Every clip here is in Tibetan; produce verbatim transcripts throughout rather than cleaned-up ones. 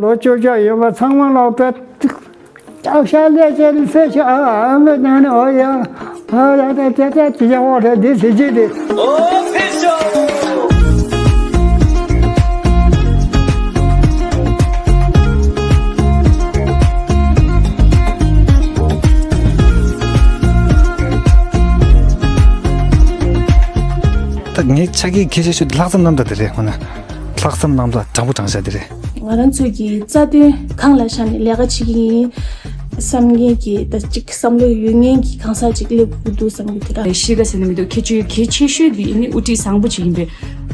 ལོ་བཅུ་བཅུ་ཡོད་པ་ཚང་མ་ལོག་པའི་ལྕགས་ཤ་ལས་ཅན་ཚེ་ཤ་ཨ་ཨ་མི་ནང་ནས་ཨོ་ཡ་ཨ་ཡ་ད་དེ་ད་དེ་ཡ་འོ་རེད་འདི་ཟེར་གྱི་རེད། ད་ངའི་ཆ་རྐྱེན་གལ་ཆེ་ཤོས་དེ་ལྷག་བསམ་རྣམ་དག་དེ་རེད། ཧོ་ན་ལྷག་བསམ་རྣམ་དག་དྲང་པོ་དྲང་བཞག་དེ་རེད། ང་རང་ཚོ་གི་རྩ་དོན་གང་ལ་བཞག་ནས་ལས་ཀ་བྱེད་ཀྱི་ཡིན་བསམ་མཁན་གྱི་ད་ཅིག་བསམ་བློ་ཡོད་མཁན་གྱི་གང་ཟག་ཅིག་སླེབས་དགོས་འདུག་བསམ་གྱི་འདུག་ར། གཤིས་ཀ་ཟེར་ནས་མི་འདུག་ཁྱད་ཆོས་གལ་ཆེ་ཤོས་དེ་ནི་དབུ་ཁྲིད་བཟང་པོ་ཅིག་ཡིན་པས་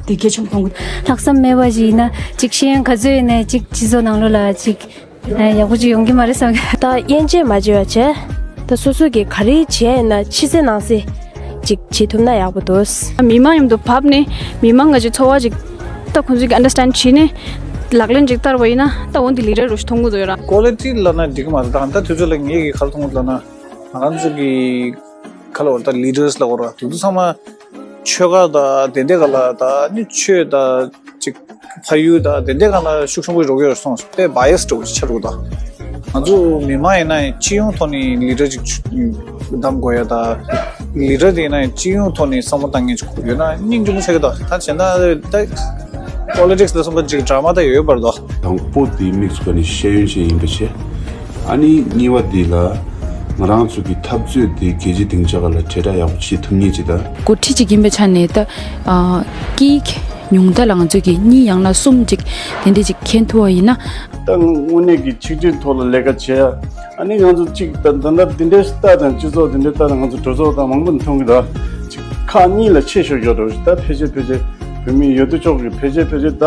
དེ་གལ་ཆེན་པོ་མཐོང་གི་འདུག་ལྷག་བསམ་མེད་པ་ཞིག་ཡིན་ན་ཅིག་ཤེས་ཡོན་ག་ཚོད་ཡོད་ནའི་ཅིག་སྤྱི་ཚོགས་ནང་ལོགས་ལ་ཅིག་ཡག་པོ་ཅིག་ཡོང་གི་མ་རེད་བསམ་གི། ད་དབྱེ་འབྱེད་མ་བྱེད་པ་བྱས། ད་སོ་སོ་གིས་ག་རེ་བྱས་ཡིན་ན་ཕྱི་གསལ་ནང་གསལ་ཅིག་བྱེད་ཐུབ་ན་ཡག་པོ་འདུག་མི་མང་མཉམ་དུ་བབས་ནས་མི་མང་གི་ཅིག་ཚོར་བ་ཅིག་ད་ཁོང་ཚོས་ཀྱི་ཨན་ཌར་སི་ཊེན་ཌ་བྱས་ནས་ལག་ལེན་ཅིག་བསྟར་བ་ཡིན་ན་ད་འོ་འདི་ལི་ཌར་རུ་ཞིག་མཐོང་གི་འདུག་ཡོད་ར། ཀོ་ལི་ཊི་ལབ་ན་འགྲིག་གི་མ་རེད། ད་ད་དུས་ཚོད་ལ་ངེད་ཀྱིས་ག་རེ་མཐོང་གི་འདུག་ལབ་ན་ང་རང་ཚོ་གི་ག་ལ་བར་ད་ལི་ཌར་སི་ལ་བར་དེ་ཚོ་ཚང་མ་ཆོལ་ཁ་དང་དེ་འདྲ་ག་ལ་ད་ནི་ཆོས་དང་ཅིག་ཕ་ཡུལ་དང་དེ་འདྲའི་སྒང་ལ་ཤུགས་ཆེན་པོ་རོགས་ཡོད་སོང་། དཔེ་བྷའི་ཨེ་སི་འདྲ་བོ་ཅིག་ཆགས་འདུག་ད་ང་ཚོ་མི་མང་ཡིན་ན་ཡང་སྤྱི་ཡོངས་ཐོག་ནས་ལི་ཌར་ཅིག་གདམ་དགོས་ཡ་ད། ལི་ཌར་དེ་ཡིན་ན་ཡང་སྤྱི་ཡོངས་ཐོག་ནས་བསམ་བློ་བཏང་མཁན་ཅིག་ཡོད་ན་སྙིང་རྗེ་མོ་ཆགས་ཀྱི་འདུག་ད་བྱས་ན་ད་པོ་ལི་ཊིག་སི་ལ་སོགས་པ་ཅིག་ཌ་ར་མ་ད་ཡོད་པར་འདུག་དང་པོ་དེ་དམིགས་སུ་བཀར་ནས་ཤེས་ཡོན་ཅན་ཡིན་པ་བྱས། ཨ་ནི་གཉིས་པ་དེ་ལ་ང་རང་ཚོ་གི་འཐབ་རྩོད་དེ་རྒྱལ་སྤྱིའི་སྡིངས་ཆ་སྒང་ལ་དྲིལ་བསྒྲགས་ཡག་པོ་བྱེད་ཐུབ་མཁན་ཅིག་དང་། འགོ་ཁྲིད་ཅིག་ཡིན་པའི་ཆ་ནས་ད་ཨ་སྐད་ཉུང་མཐའ་ལ་ང་ཚོ་གི་གཉིས་ཡང་ན་གསུམ་ཅིག་དེ་འདྲ་ཅིག་མཁྱེན་ཐུབ་པ་ཡིན་ན། ད་དངོས་གནས་ཀྱི་ཆིག་སྒྲིལ་ཐོག་ལ་ལས་ཀ་བྱེད་ཡ། ཨ་ནི་ང་ཚོ་གཅིག་ད་ད་ལྟ་འདི་འདྲའི་ལྟ་དང་སྤྱི་ཚོགས་འདི་འདྲའི་ལྟ་དང་ང་ཚོ་གྲོས་ཚོགས་དང་མང་པོ་མཐོང་གི་འདུག་ཅིག་ཁག་གཉིས་ལ་ཕྱེ་ཤོར་ཡོད་འགྲོ། ད་ཕལ་ཆེར་ཕལ་ཆེར་བོད་མི་ཡོད་དོ་ཅོག་གི་ཕལ་ཆེར་ཕལ་ཆེར་ད་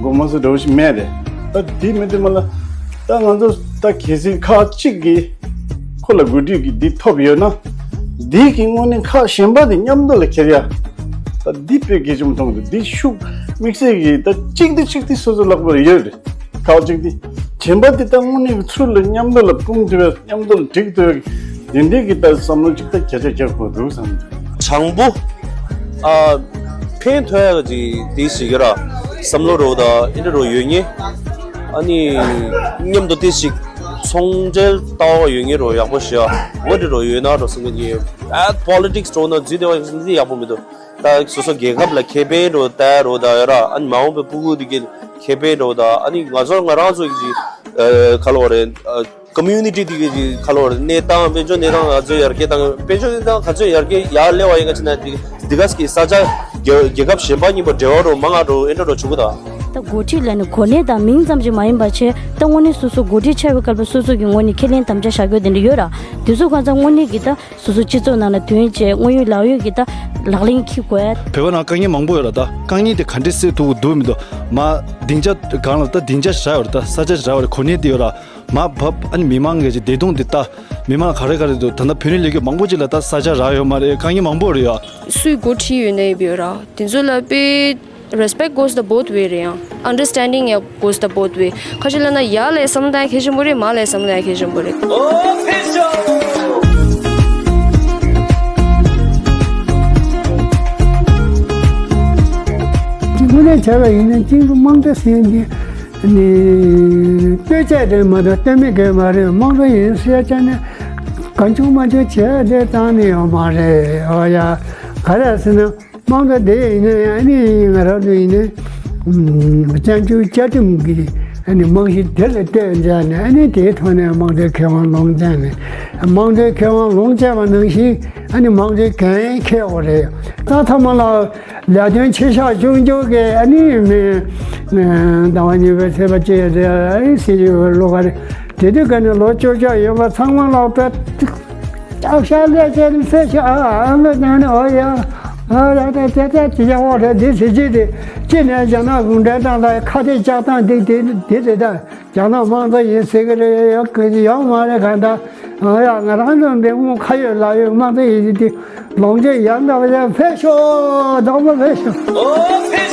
མགོ་མ་ཚོས་འགྲོ་བཞིན་མེད་རེད། ད་འདི་མི་འདི་མ་ལ་ད་ང་ཚོ་ད་གལ་སྲིད་ཁག་གཅིག་གིས་ཁོ་ལ་གོ་སྒྲིག་གི་འདི་ཐོབ་ཡོད་ན། འདི་གི་དངོས་གནས་ཁག་གཞན་པ་དེ་མཉམ་དུ་ལ་འཁྱེར་ཡ། ད་འདི་དཔེ་གལ་ཆེན་པོ་མཐོང་གི་འདུག་འདི་ཤུགས་དམིགས་བསལ་གྱི་ད་གཅིག་འདི་གཅིག་འདི་སོ་སོ་ལག་པར་ཡོད་རེད། ཁག་ཅིག་འདི་གཞན་པ་འདི་ད་དངོས་གནས་ཀྱི་ཚུར་ལ་མཉམ་དུ་ལ་སྤུངས་ཐུབ་པའི་མཉམ་དུ་ལ་འགྲིག་ཐུབ་པའི་འདི་འདྲའི་གི་ད་བསམ་བློ་ཅིག་ད་བརྒྱ་ཆ་བརྒྱ་དགོས་འདུག་བསམ་འདུག་དྲང་པོ། ཨ། ཕན་ཐོགས་ཡག་ཅིག་དེ་ཞིག་ཡོད་ར། བསམ་བློ་རོ་ད་ཨེ་འདྲ་རོ་ཡོད་ཉེ། ཨ་ནི་མཉམ་དུ་དེ་ཞིག་ཚོང་འབྲེལ་ལྟ་བ་ཡོད་ཉེ་རོ་ཡག་པོ་ཞིག་ཨ་འོ་འདྲ་རོ་ཡོད་ན་རོ་སེམས་ཀྱི་ཨ་པོ་ལི་ཊིག་སི་འགྲོ་ན་རྫུས་དེ་བ་ཡག་པོ་མི་འདུག་ད་སོ་སོ་རྒྱལ་ཁབ་ལ་ཁེ་ཕན་འགྲོ་ད་རོ་ད་ཡོད་ར། ཨ་ནི་མ་འོངས་པའི་ཕྲུ་གུ་དེ་གི་ཁེ་ཕན་འགྲོ་ད། ཨ་ནི་ང་ཚོ་ང་རང་ཚོ་གི་ཁ་ལོ་རེད། ཀོ་མུ་ནི་ཊི་དེ་གི་ཁ་ལོ་རེད། གནས་སྟངས་དཔལ་འབྱོར་གནས་སྟངས་ང་ཚོ་ཡར་རྒྱས་དང་དཔལ་འབྱོར་གནས་སྟངས་ག་ཚོད་ཡར་རྒྱས་ཡར་སླེབས་པ་ཡིན་ག་ཅི་ན་དེ་དེ་ག་ས་གི་ས་ཆ་རྒྱལ་རྒྱལ་ཁབ་གཞན་པ་གཉིས་པོ་འབྲེལ་བ་རོ་མང་ང་རོ་ཨེ་འདྲ་རོ་བྱུང་གི་ད། ད་འགོ་ཁྲིད་ལ་ནི་གོ་གནས་དང་མིང་ཙམ་ཞིག་མ་ཡིན་པ་བྱས། ད་དངོས་གནས་སོ་སོ་འགོ་ཁྲིད་ཆགས་པའི་སྐབས་ལ་སོ་སོ་གི་ངོས་ནས་ཁས་ལེན་དམ་བཅའ་བཞག་རྒྱུ་དེ་འདྲ་ཡོད་ར། དེ་ཚོ་གང་ཚང་དངོས་གནས་ཀྱི་ད་སོ་སོ་སྤྱི་ཚོགས་ནང་ལ་དོན་བྱས་དངོས་ཡོད་ལག་ཡོད་ཀྱི་ད་ལག་ལེན་འཁྱེར་དགོས་ཡ། བོད་པ་ནང་དཀའ་ངལ་མང་པོ་ཡོད་ར། ད་དཀའ་ངལ་དེ་ག་འདྲས་སེལ་ཐུབ་ཀྱི་འདུག་མི་འདུག་མ་སྡིངས་ཆ་སྒང་ལ་ད་སྡིངས་ཆ་བཞག་ཡོད་ར། ད་ས་ཆ་བཞག་ཡོད་ར། གོ་གནས་དེ་ཡོད་ར། མ་བབ་ཨ་ནི་མི་མང་གི་བདེ་སྡུག་འདི་ལྟ། མི་མང་ག་རེ་ག་རེ་འདུག་ད་ལྟ་བོད་ནས་སླེབས་མཁན་མང་པོ་ཅིག་ལ་ད་ས་ཆ་རག་ཡོད་མ་རེད། དཀའ་ངལ་མང་པོ་རེད་ཡ། སུས་འགོ་ཁྲིད་ཡོད་ནའི་ཡོད་ར། དེ་ཚོ་ལ་དཔེ་respect goes the both way རེད་ཡང་། understanding ཡང་goes the both way། ཁ་ཤས་ལ་ན་ཡར་ལ་བསམ་བློ་གཏོང་ཡ་གལ་ཆེན་པོ་རེད། མར་ལ་བསམ་བློ་གཏོང་ཡ་གལ་ཆེན་པོ་རེད། དངོས་གནས་བྱས་པ་ཡིན་ན་གཅིག་ཏུ་དམངས་གཙོ་ཟེར་མཁན་ནི་ལྟོས་བཅས་རེད་མ་གཏོགས་ལྟོས་མེད་མཁན་མ་རེད། དམངས་གཙོ་ཡིན་ཟེར་བྱས་ནས་གང་བྱུང་མང་བྱུང་བྱས་དེ་བཏང་ནས་ཡོད་མ་རེད། ཨོ་ཡ། ག་རེ་ཟེར་ན་དམངས་གཙོ་དེ་ཡིན་ན་ཡང་ཨ་ནི་ང་རང་ཚོ་ཡིན་ན་བཙན་བྱོལ་བཅའ་ཁྲིམས་ཀྱི་ཨ་ནི་རྨང་གཞི་དེ་ལ་ལྟོས་བྱས་ནས་ཨ་ནི་དེའི་ཐོག་ནས་དམངས་གཙོའི་ཁེ་དབང་ལེན་བྱས་ནས་དམངས་གཙོའི་ཁེ་དབང་ལེན་བྱས་པ་ནང་བཞིན་ཨ་ནི་དམངས་གཙོའི་འགན་འཁྱེར་དགོས་རེད། ད་ཐ་མ་ལ། ལས་དོན་ཆེ་ཤོས་ཆུང་ཆུང་གི་ཨ་ནི་མི་ཟླ་བ་གཉིས་པའི་ཚེས་པ་གཅིག་རེ་ཨ་ནི་སྲིད་ཇུས་ལོ་ག་རེ་དེ་དུས་ག་ནས་ལོ་བཅུ་བཅུ་ཡོད་པ་ཚང་མ་ལོག་པའི་ལྕགས་ཤ་ལས་ཅན་ཚེ་ཤ་ཨ་ཨ་ལོ་ནང་ནས་ཨོ་ཡ་ཨ་ཡ་ད་དེ་ད་དེ་ཡ་ཨོ་རེད། འདི་ཟེར་གྱི་དེ་ཅི་ནས་རྒྱ་ནག་གུང་ཁྲན་ཏང་ལ་ཁ་གཏད་བཅག་སྟངས་འདི་དེ་འདི་རེད། ད་རྒྱ་ནག་དམངས་གཙོ་ཡིན་ཟེར་གི་རེད། ཡོད་གི་ཡོད་མ་རེད་ག་ད། ཨ་ཡ་ང་རང་ཚོ་འདི་སྔོན་ཁ་ཡོད་ལག་ཡོད་དམངས་གཙོ་ཡིན་དེ་ལོངས་སྤྱོད་ཡང་འདྲ་བ་ཡང་ཕེབས་ཤོག་བདག་པོ་ཕེབས་ཤོག་ཨོ་ཕེབས་